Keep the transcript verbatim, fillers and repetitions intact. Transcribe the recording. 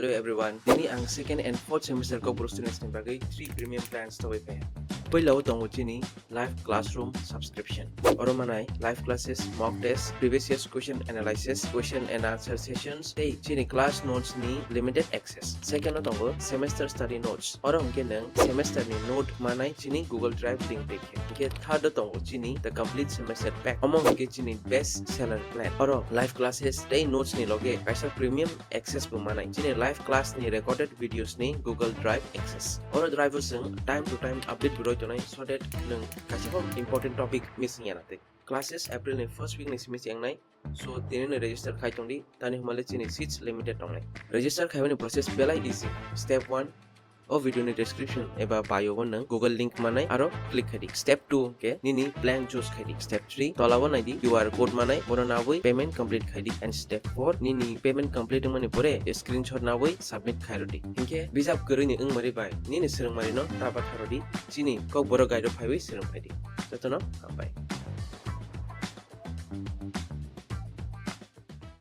Hello everyone, tini ang second and fourth semester Kokborok students ni bagwi three premium plans tobwi phaikha. Puila o tongo chini live classroom subscription. Oro manai live classes, mock test, previous year's question analysis, question and answer sessions, tei chini class notes ni limited access. Second o tongo semester study notes. Oro hwnkhe nwng semester ni note manai chini Google Drive link tei khe. Hwnkhe third o tongo chini the complete semester pack. Omo hwnkhe chini best seller plan. Oro live classes tei notes ni loge kaisa premium access bo manai. Chini live class ni recorded videos ni Google Drive access. Oro drive o chwng time to time update bo roi tonai so that nwng kaisa bo important topic missing ya na tei. Classes April ni first week ni simi se wngnai. So tini no register khai tongdi, tani hwnba le chini seats limited tongnai. Register khaimani process belai easy. Step one, o video ni description eba bio o nwng Google link manai aro click khaidi. Step two hwnkhe nini plan choose khaidi. Step three, tola o naidi Q R code manai, bono nawi payment complete khaidi. And step four, nini payment complete wngmani pore screenshot nawi submit khairodi. Hinkhe bijap kwrwini wngmari bai nini swrwngmari no ta batharodi, chini Kokborok guide o phaiwi swrwng phaidi. Jotono hambai.